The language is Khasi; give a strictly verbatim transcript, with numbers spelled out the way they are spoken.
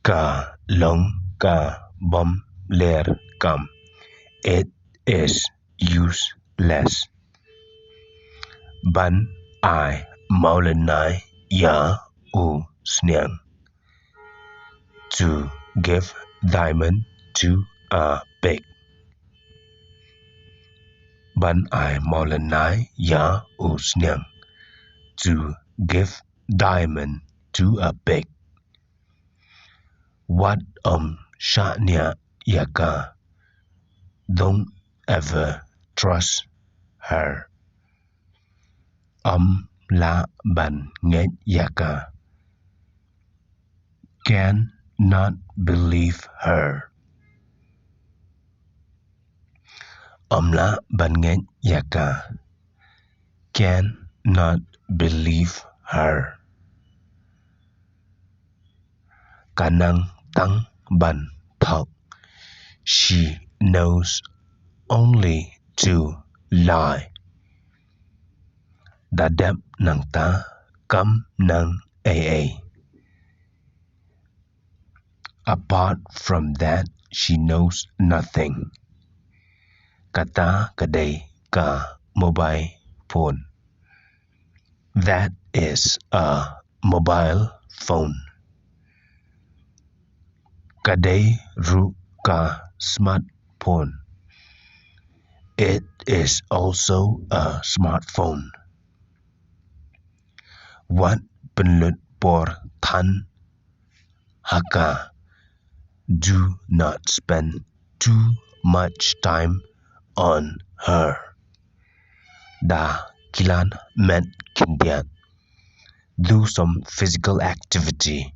Ka long ka bym ler kam. It is useless. Ban ai mawlynnai ïa u sniang. To give diamond to a pig. Ban ai mawlynnai ïa u sniang. To give diamond to a pig. Wat ym shaniah ïa ka. Don't ever trust her. Ym lah ban ngeit ïa ka. Can not believe her. Ym lah ban ngeit ïa ka. Can not believe her. Ka nang tang ban thok. She knows only to lie. Da dep nangta kam nang ei ei. Apart from that, she knows nothing. Kata ka dei ka mobile phone. That is a mobile phone. Ka dei ruh ka smartphone. It is also a smartphone. Wat pynlut por than ha ka. Do not spend too much time on her. Da kilan met khyndiat. Do some physical activity.